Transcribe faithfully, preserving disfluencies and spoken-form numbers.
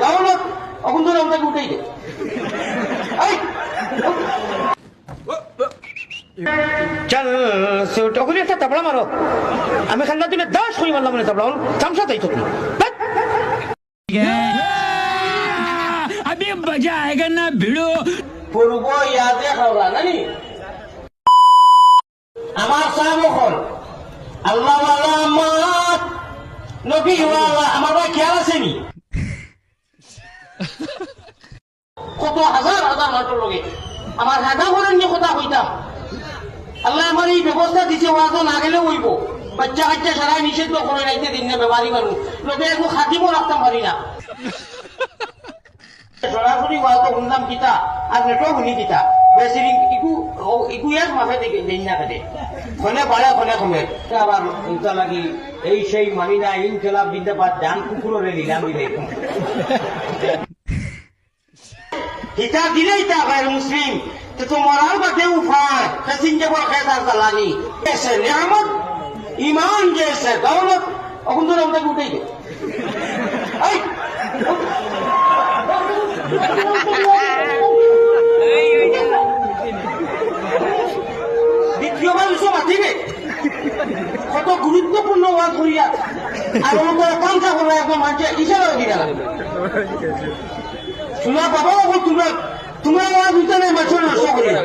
দৌলত, অখন তো আমরাকে উঠাই দে। এই, চল, সুট, অখন একটা তাবড়া মারো। আমি খান্না দিলে দশ করি মারলাম মানে তাবড়া, অখন তামশা তাই তো। ধ্যাৎ। अभी मजा आएगा ना भिड़ो। পূর্ব ইয়াদে খাওয়া নানি? আমার সাহেব অকল আল্লাহওয়ালা আমার নবীওয়ালা, আমার ভাই খেয়াল আছে নি? কত হাজার হাজার মানুষর লগে আমার হাগা করার নিয়া কথা কইতাম। আল্লায় আমার এই ব্যবস্থা দিছে, ওয়াজো না গেলেও অইবো। বাচ্চা কাচ্চা সারা নিষেধ তো করে রাখতে দিন না, বেমারি মানুষ। লগে একটু খাদিমও রাখতাম পারি না। সরাসরি ওয়াজো হুনলাম কিতা, আর নেটও হুনি কিতা। বেশি ইগু, ও, ইগু এক মাসে দেখে, দেই না কেটে। ফোনে বাড়া, ফোনে কমে। আবার উল্টা লাগি, এই সেই মানি না, ইনকিলাব জিন্দাবাদ, জান কুকুররে নিলাম দিলে। হিতা দিলে ইতা গায়র মুসলিম, তে তো মরার বাদে উপায়, তে সিনজে বড় খেত আর জ্বালানি। এসে নিয়ামত, ইমান গেছে দৌলত, অখন তো আমরাকে উঠাই দে। এই! দ্বিতীয়বার উসে মাতিবে। কত গুরুত্বপূর্ণ ওয়াজ করিয়া। আর ও তো কামটা করবে একদম মানছে ইশারা দিবে না। শুনা বাবা, ও তোমরা, তোমরা ওয়াজ দিতে নাই, মানষরে নষ্ট করিয়া।